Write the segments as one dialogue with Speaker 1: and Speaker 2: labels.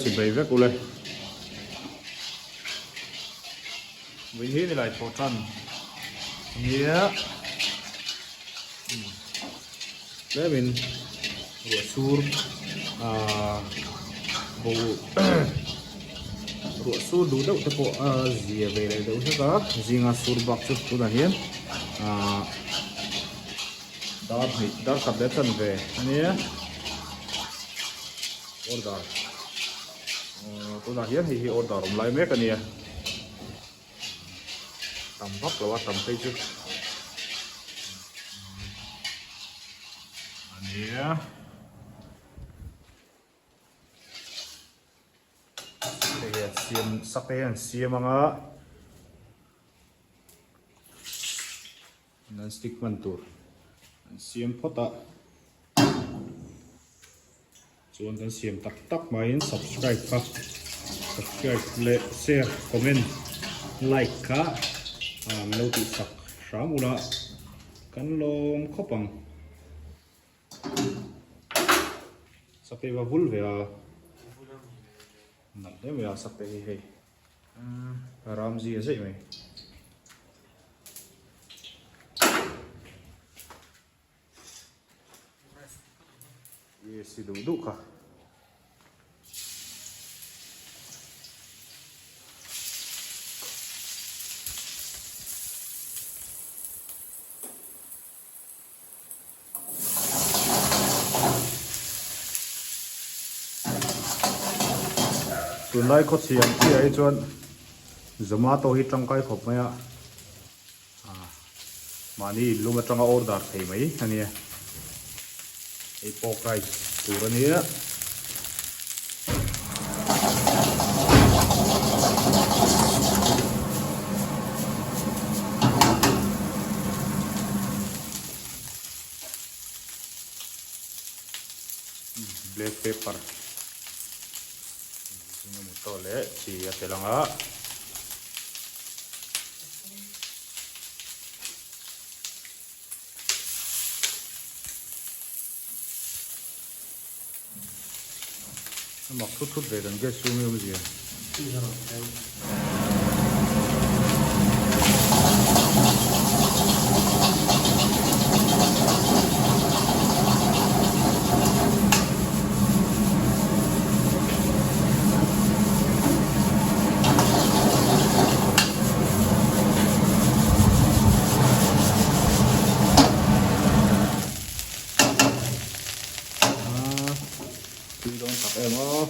Speaker 1: Chibai vek ule. Vawiin hi nilai thaw tan ania tlemin ruah sur ahh bo ruah sur duh deuh te pawh a zia ve leh deuh hlek a zinga sur bak chu tunah hian ahh dar hnih dar khat leh a chanve ania order. Tunah hian hei hi order awm lai mek a nia tam vak lo a tam phei chu a nia hei hi an siam sak te hian an siam ang a non stick hman tur an siam phawt a. Chuan kan siam tak tak hmain subscribe kha subscribe leh share comment like kha min lo tih sak hram ula kan lawm khawp ang. Sakei va vul ve a nalh hle mai a sakte hi hei Ramzi a zeih mai. Si duh duh kha. Tunlai khawchhiam chiah hi chuan Zomato hi tangkai khawp mai a. Mahni inlum atanga order thei mai a nia. Hei pork rice tur a nia. Black pepper engemaw tawh leh chi a tel ang a. A mak thut thut ve kan gas chu nge awmzia. Tui dawn tak em aw.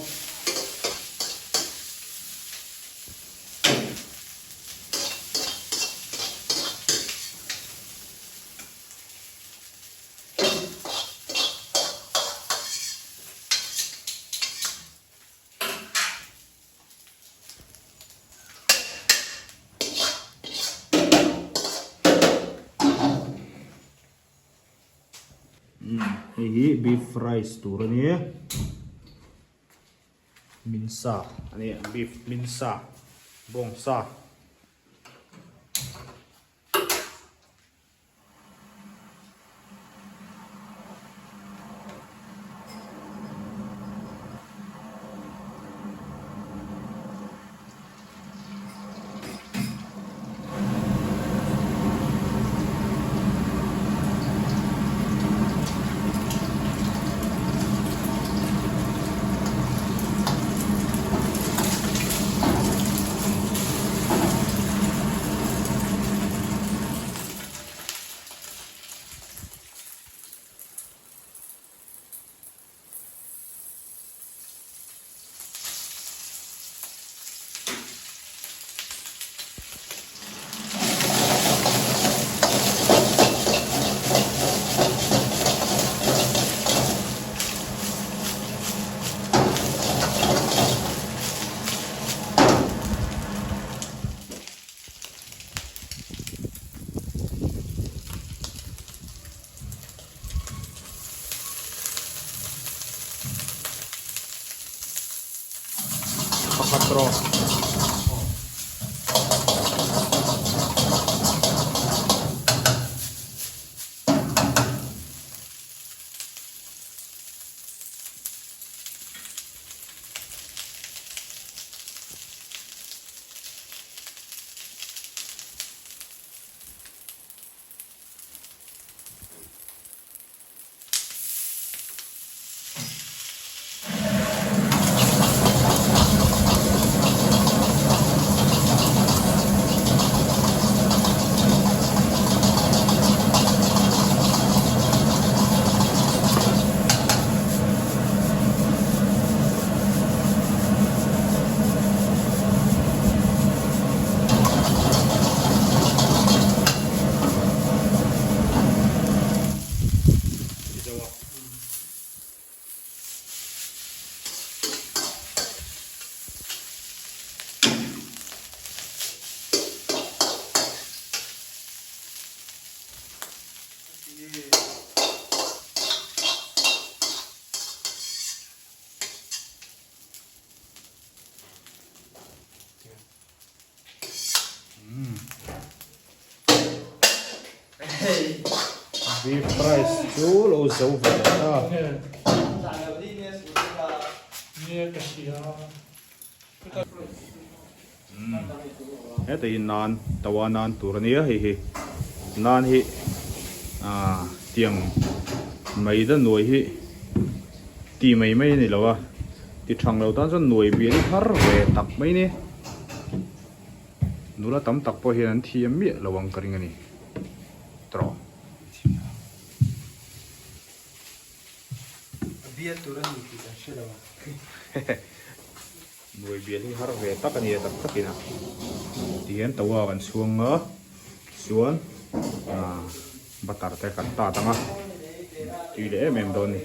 Speaker 1: Hei hi beef rice tur a ni minsa a ni beef minsa bawngsa. Pakhat rawh. Beef rice chu lo zo ve leh ta. Heta hi nan tawa nan tur a nia hei hi nan hi ah tiang maida nuai hi ti mai mai a ni lo a ti thang lo tan chuan nuai bial hi har ve tak mai ni nula tam tak pawh hian an thiam miah lo ang ka ring a ni tawh.
Speaker 2: A bial tur a ni tih kan hre lo a.
Speaker 1: Nuai bial hi har ve tak a ni a tak takin a. Tihian tawa kan chhuang a, chuan ah butter te kan tat ang a, tui leh em em dawn a ni.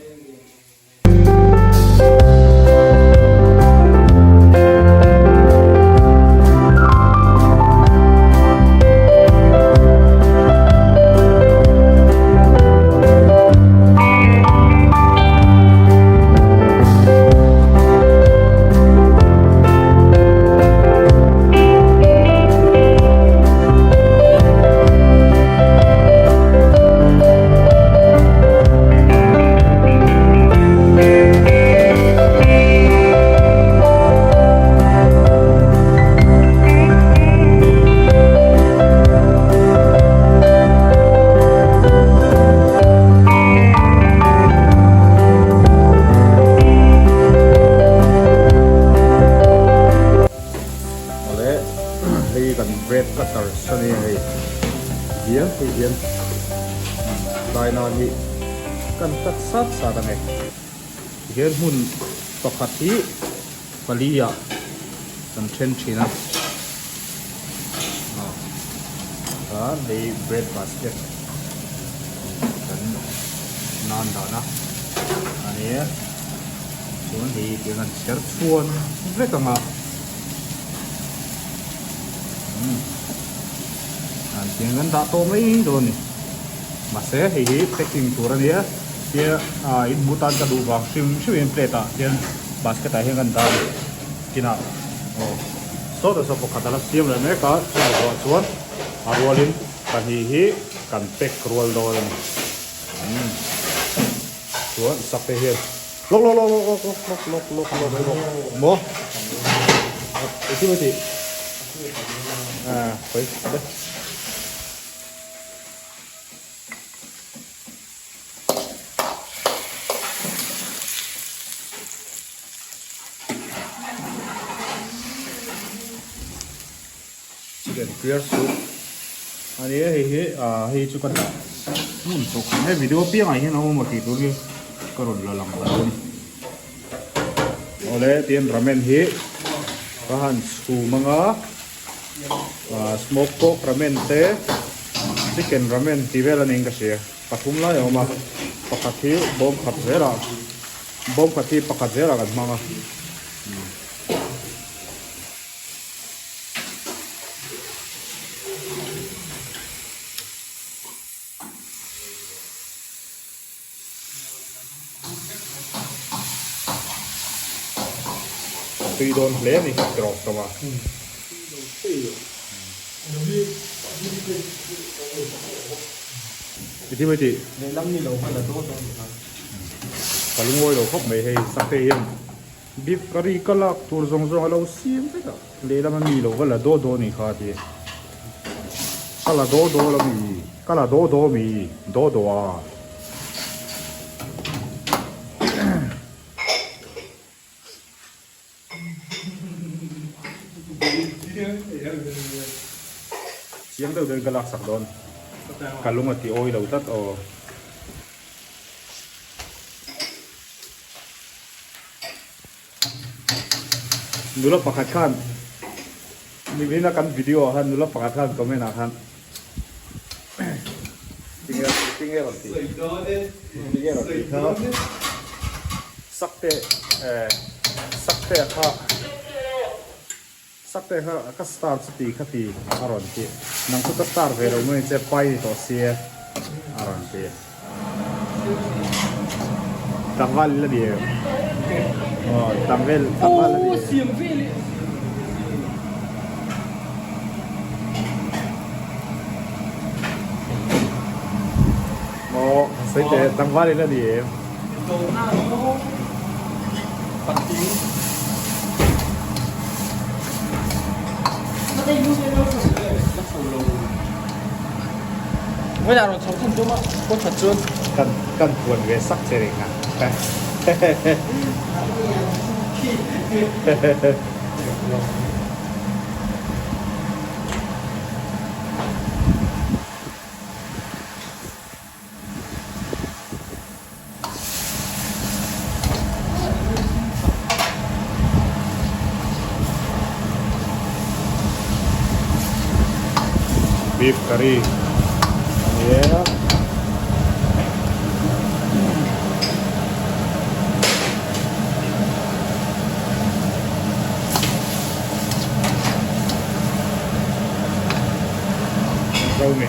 Speaker 1: Awle hei kan bread cutter a nia hei hian hei hian tlai nan hi kan cut sat sat ang e tihian hmun pakhat hi pali ah kan then thin a ah hei bread basket kan nan dan a ani e chuan hei tiang an chher chhuan vek ang a umm an tiang kan dah tawh mai dawn a ni mahse hei hi packing tur a nia tia ah in hmuh tan ka duh vang hrim hrim in plate ah hian basket ah hian kan dah a ni kinah aw sawtah saw pakhat a la siam leh mek a chumi zawh chuan a rualin pahnih hi kan pack rual dawn a ni umm chuan sakte hian lawk lawk lawk lawk lawk lawk lawk lawk lawk lawk maw engtin maw tih ah khawi le. Chicken clear soup a ni a hei hi ah hei chu ka dah hmun tawh khan he video piangah hian a awm a tih tur hi ka rawn la lang lo a ni awle tin ramen hi ka han chhum anga ah smoke pork ramen te chicken ramen tih vel a niin ka hria pathum lai a awm a pakhat hi bawm khat zelah bawm khat hi pakhat zelah kan hmang a. Tui dawn hle a ni tawk tawh a. I ti mai tih?
Speaker 2: Lehlam ni lo kha la dawn dawn ni kha.
Speaker 1: Ka lungawi lo khawp mai hei sakte hian. Beef curry ka lak tur zawng zawng a lo siam vek a, lehlam a mi lo va la daw daw ni kha ti. Ka la daw daw lo mi, ka la daw daw mi, daw daw a. Chiang deuh deuhin ka lak sak dawn. Ka lung a ti awi lo tlat aw. Nula pakhat khan nimin a kan video ah khan nula pakhat khan comment ah khan tinge tinge rawn ti tinge rawn ti kha sakte eh sakte kha sakte kha ka star chu ti kha ti a rawn ti nang chu ka star ve lo mai che pai ni tawh sia a rawn ti. Tlangval la ni em? Aw tlangvel tlangval la ni em?
Speaker 2: Siam vel e.
Speaker 1: Sawi teh tlangval in a ni em? Kan kan puan ve sak che reng a. Beef curry a ni e. Zo mi.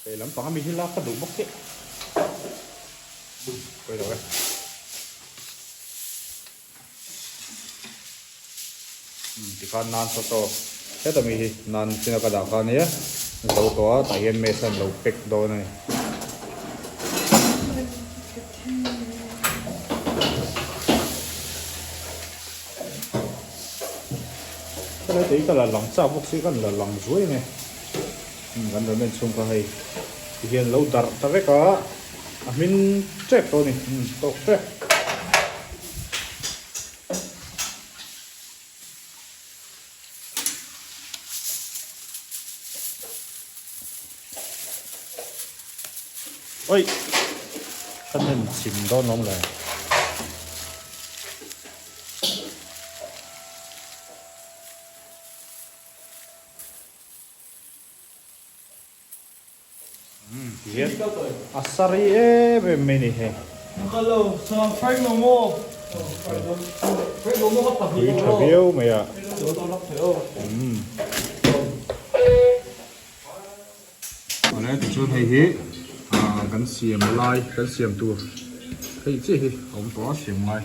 Speaker 1: Hei lampang ami hi lak ka duh bawk chiah. Pawi lo e. Tikhan nan saw saw heta mi hi nan china ka dah kha ania zo tawh a tah hian mess an lo pack dawn a ni. Helai te hi ka la lang chak bawk si kan la lang zuai nge kan rawn en chhung kha hei ti hian lo darh ta vek a a hmin tep tawh a ni tawk tep. Oi! Ka nem chim dawn lawm le. Tihian a sa rei em em mai a ni hei. Pui tha viau mai a. Awle tichuan hei hi kan siam lai kan siam tur hei chiah hi a awm tawh a siam ngai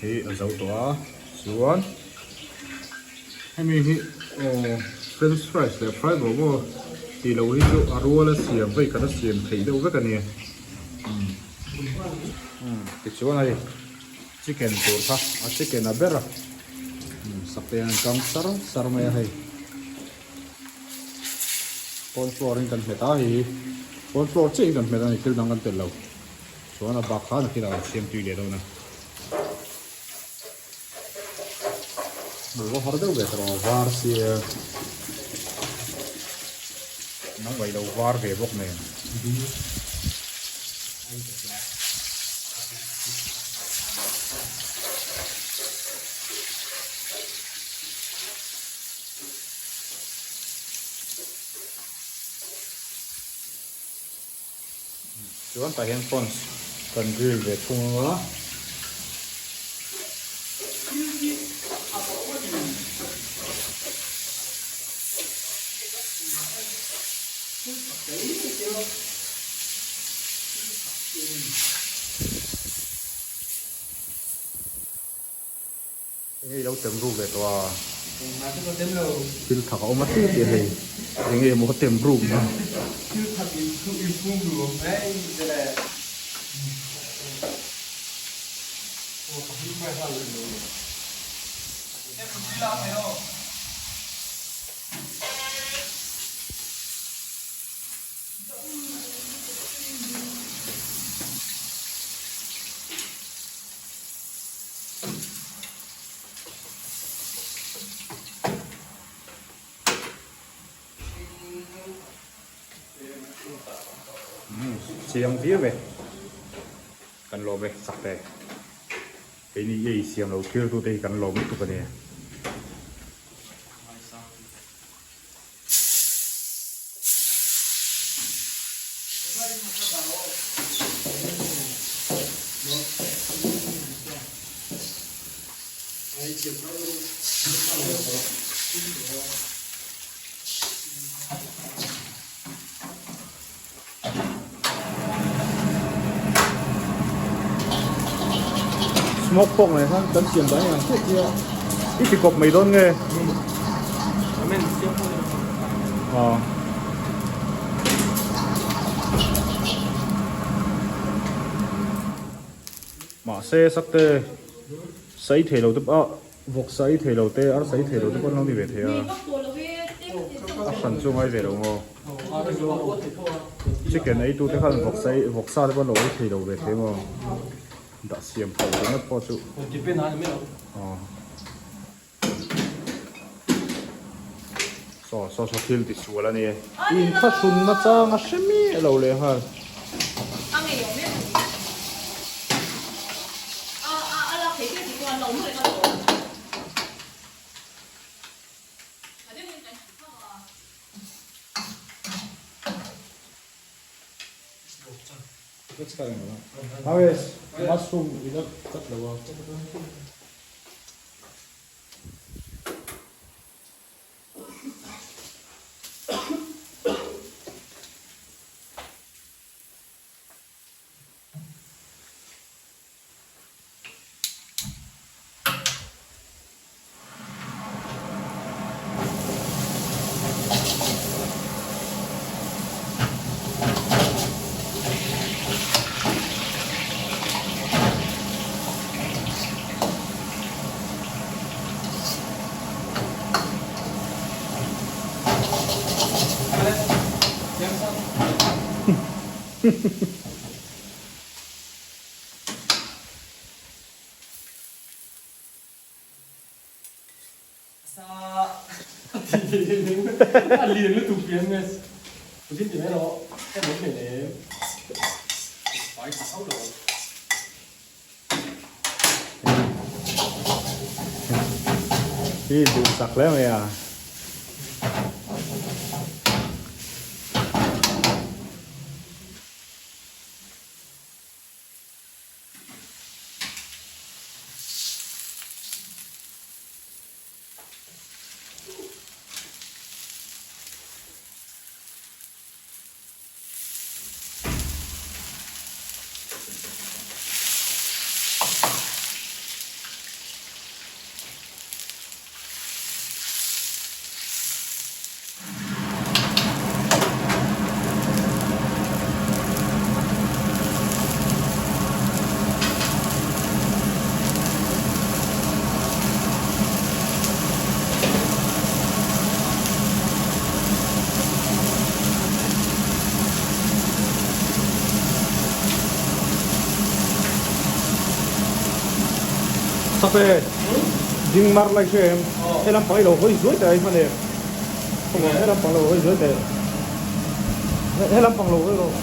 Speaker 1: hei a zo tawh a chuan hemi hi french fries leh fry rawh maw tih loh hi chu a rual a siam vei khat a siam theih deuh vek a ni tichuan hei chicken tur kha a chicken a ber a sakte an kam sar sar mai a hei. Corn flour in kan hmet a hei hi corn flour chiah hi kan hmet a ni thil dang kan telh lo chuan a bak khan a thil ah kan siam tui leh dawn a hmuh a har deuh ve tawh a var sia nang ngaih lo var ve bawk nen. Chuan tah hian prawns kan grill ve thung ang a. Enge i lo tem ruk leh tawh a?
Speaker 2: Engmah chu ka tem lo.
Speaker 1: Thil thak a awm a tih tih hei. Enge maw ka tem ruk na.
Speaker 2: Thil thak in thu in phum ru awm mai te le. Aw ka hlim mai nghal leh lo.
Speaker 1: Chiang viau e kan lawm e chak te keini ei siam lo thlir tu te hi kan lawm lutuk a nia. Smoke pork nen khan kan siam dan ang chiah chiah a i ti kawp mai dawn nge.
Speaker 2: Comment siam pawh ni lo.
Speaker 1: Aw. Mahse sakte sai thei lo te ah vawk sai thei lo te ar sai thei lo te pawh an lo ni ve thei a. A hran chu ngai ve lo maw. Chicken ei tu te khan vawk sai vawk sa te pawh an lo ei thei lo ve thei maw. Dah siam phal ringawt pawh chu. Aw. Saw saw saw thil ti sual a ni e. In thlahrun na chang a hre miah lo leh nghal. Mushroom i la cut lo a.
Speaker 2: A lian lutuk pian mes. Zin ti mai rawh. Ka lo hre lem. Pai tha hauh lo.
Speaker 1: Hi duh sak hle mai a. Sak e, ding mar lai hre em, he lampang i lo hawi zuai teh a i hman em, he lampang lo hawi zuai teh. He lampang lo hawi rawh.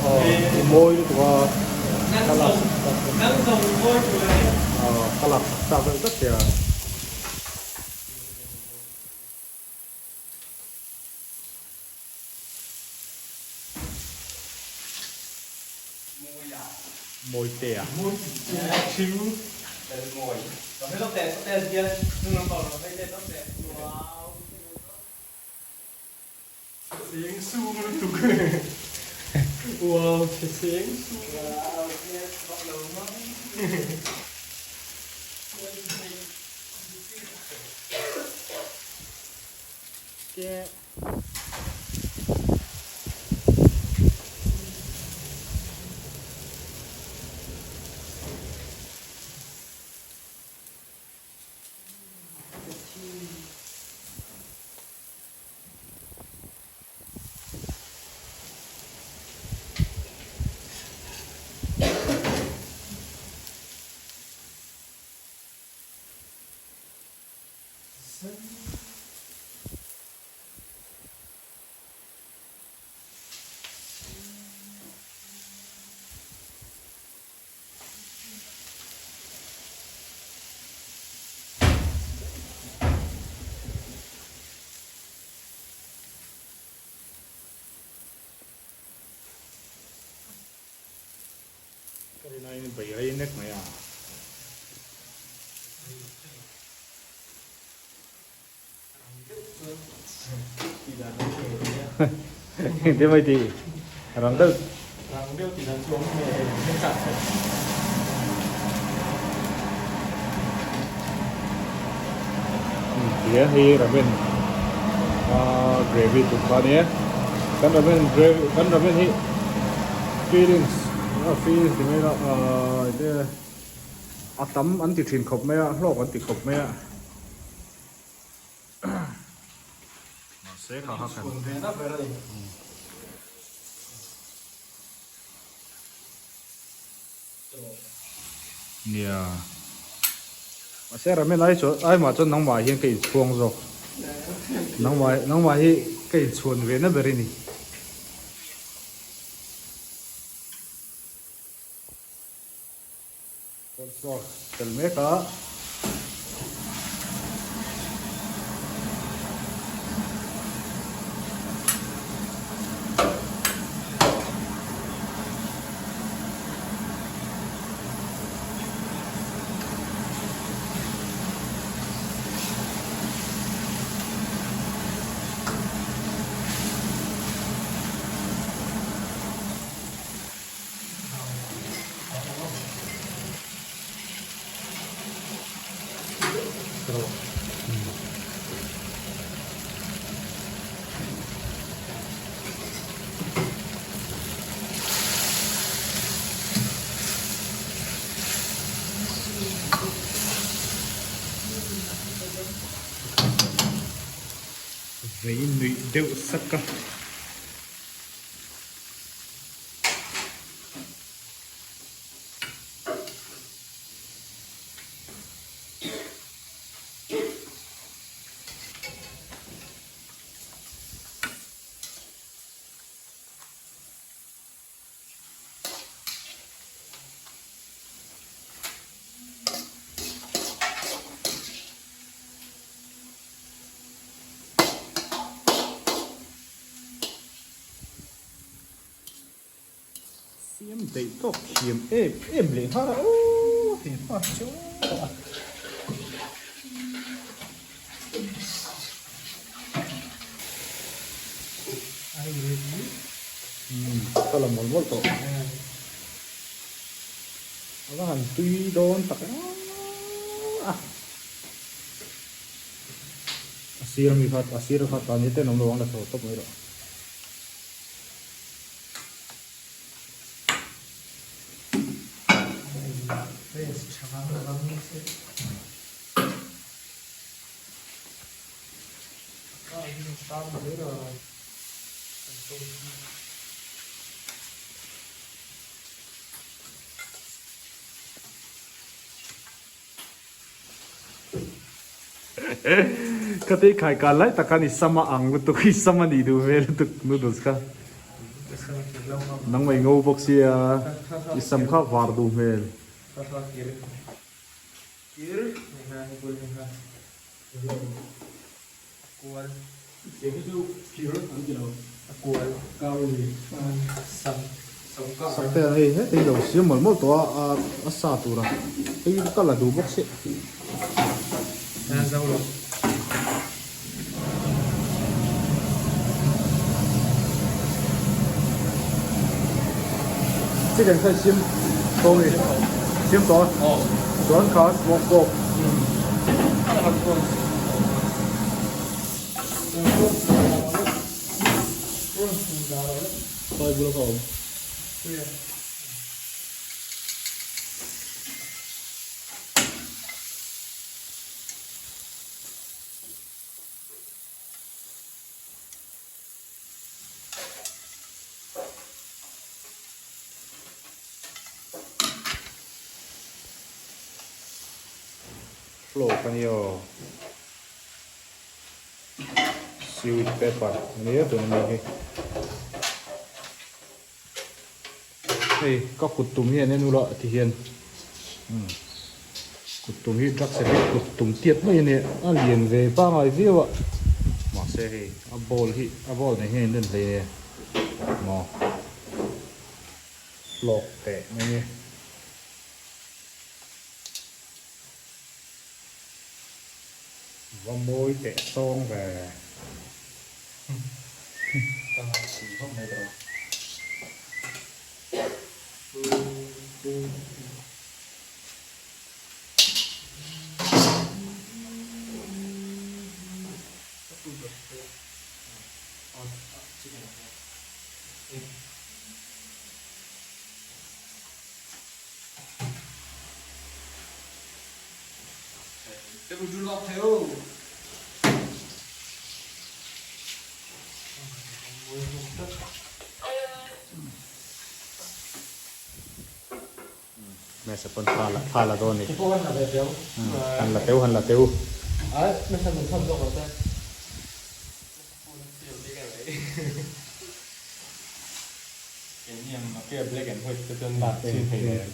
Speaker 1: Aw i mawi lutuk a ka lak aw ka lak sak chak deuh tlat che a. Mawitea. Ka rin aiin bai rei nek mai a. Engtin mai tih rang deuh.
Speaker 2: Rang deuh tih dan chu awm nge hei chak chak.
Speaker 1: Tihian hei ramen ah gravy tur kha a nia. Kan ramen gravy kan ramen hi feelings ah feelings ti mai ila ah enge a tam an ti thin khawp mai a hlawk an ti khawp mai a. Mahse kha kha kan Nia. Mahse Ramen ai chuan ai mah chuan nangmah hian ka inchhuang zawk. Nangmah nangmah hi ka inchhuan ve na ber i ni. Cornflour tel mek a. Vei nuih deuh sak a. Siam daih tawk thiam em em leh nghal a aw he pa chu a. Ka la mawlh mawlh tawh. A va han tui dawn tak a. A sir ami kha a sir kha tan hi ten awm lo ang la chho tawp mai rawh. Ka tei khai kal lai tak khan i sam a ang lutuk i sam a nih duh hmel lutuk noodles kha nangmah i ngo bawk sia i sam kha var duh hmel. Sakte a hei heti hi lo siam mawlh mawlh tawh a a sa tur a hei ka la duh bawk si. Chicken kha i siam tawh nge? Siam tawh a? Chuan kha smoke pork. Khawi bula ka awm? Hlawk a nia aw. Seaweed pepper a nia tuna mi hi. Hei ka kut tum hi an en ula ti hian umm kut tum hi drugs addict kut tum tiat mai a nia a lian ve pangai viau a mahse hei a ball hi a ball nei hian in en hle nia maw hlawk teh mai a ni. Va mawi teh sawng ve.
Speaker 2: Ka ngaithla vak mai tawh.
Speaker 1: Mesa pawn thla la thla la dawn ni. Han la teu han la teu.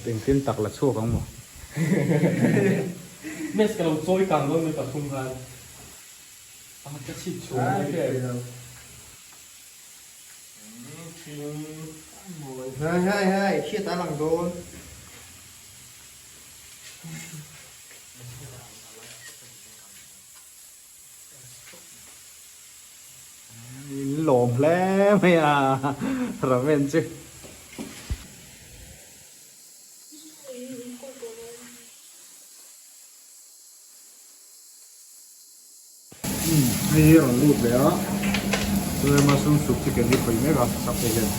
Speaker 1: Engtin tak la chhuak ang maw?
Speaker 2: Mess ka lo chawi kang dawn mai pathum khan pakhat ka chhip chhung mai ke.
Speaker 3: Hei hei hei hriat a lang dawn.
Speaker 1: In lawm hle mai a Raven chu. Hei hi a rawn lut leh a, chuan mushroom soup chicken hi khawih mek a sak te hian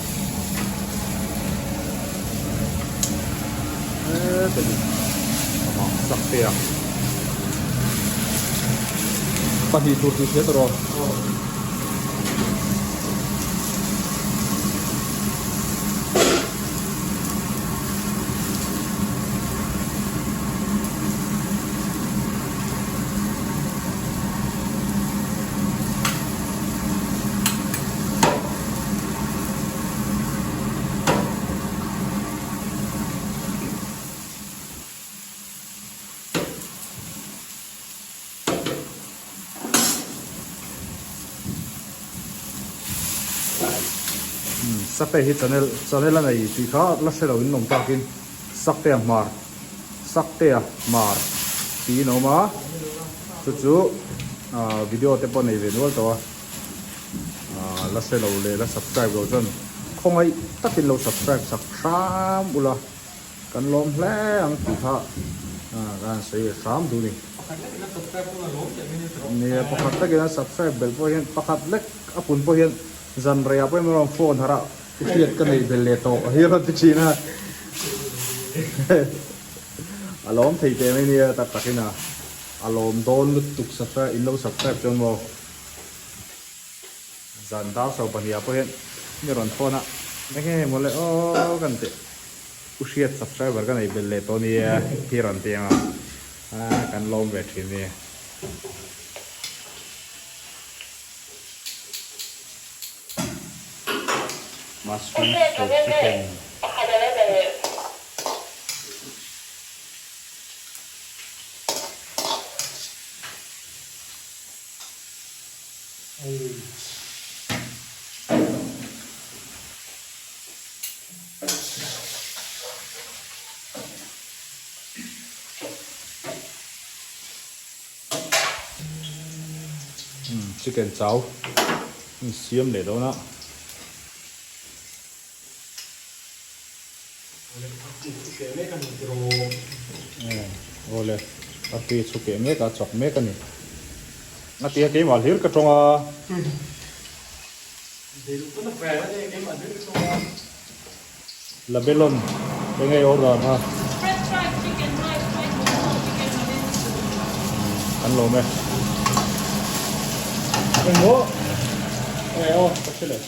Speaker 1: heta hi a sak te a pahnih tur tih hriat erawh. Sakte hi channel channel a nei tih kha la hre lo in awm takin Saktea hmar Saktea hmar tiin a awm a chu chu ah video te pawh a nei ve nual tawh a ah la hre lo leh la subscribe lo chuan khawngaih takin lo subscribe sak hram ula. Kan lawm hle ang tih kha ka han sawi leh hram duh ni.
Speaker 2: Pakhat lek ina subscribe pawn a lawm teh mai nia tawh.
Speaker 1: Nia pakhat lek ina subscribe belh pawh hian pakhat lek a pun pawh hian zan reiah pawh hian rawn phone harh a i hriat ka nei belh leh tawh hi rawn ti thin a. A lawm thei teh mai nia tak tak ina a lawm dawn lutuk subscribe in lo subscribe chuan maw. Zan dar sau pahnih ah pawh hian mi rawn phone a enge maw le aw kan tih u hriat subscriber ka nei belh leh tawh nia hi rawn ti ang a kan lawm ve thin nia. Mushroom soup chicken. Chicken chau in siam leh dawn a. Awle a tui chhu keh mek a chawk mek a ni. A tia keimah hlir ka tawng a. Labelon enge i order kha? Kan lawm e. Engmaw? Enge aw ka hre lo.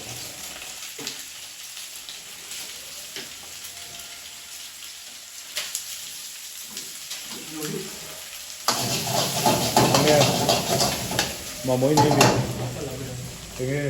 Speaker 1: Enge mamawh i nei mi? Enge?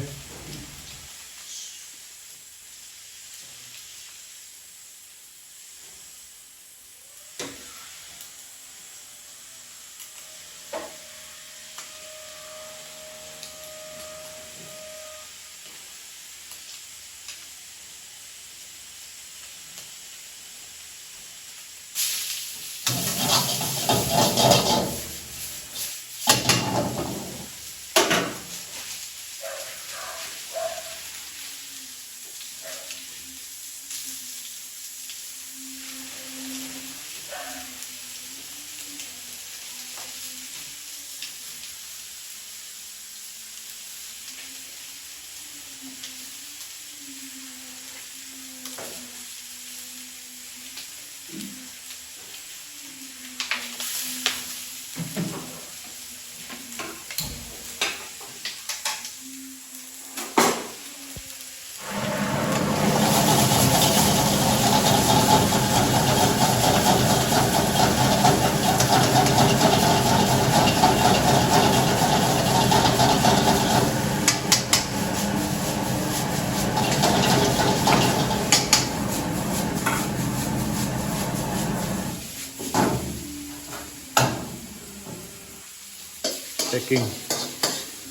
Speaker 1: Packing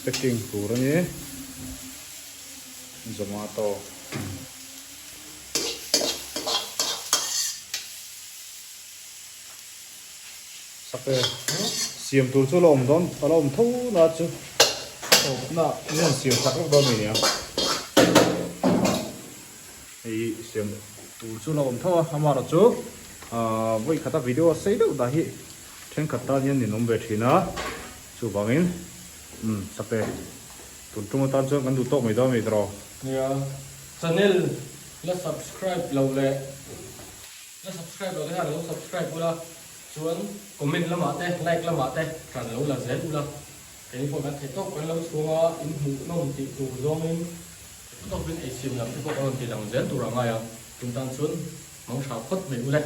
Speaker 1: packing tur a ni Zomato. Sak e siam tur chu a la awm dawn a la awm tho na chu na hian siam sak vek dawn a ni a hei siam tur chu a la awm tho a amaherawh chu ahh vawi khata video a sei deuh dah hi thenkhat tan hian ninawm ve thin a chuvangin umm sak e tun tum atan chuan kan duh tawk mai dawn a ni tawh.
Speaker 2: Nia channel la subscribe lo leh. La subscribe lo te hian lo subscribe ula, chuan comment lamah te like lamah te ran lo la zel ula, keini pawh kan theih tawk kan lo chhung a, in hmuh nawm tih tur zawngin theih tawpin ei siam lam te pawh kan rawn ti lang zel tur a ngai a, tun tan chuan mang tha phawt mai ule.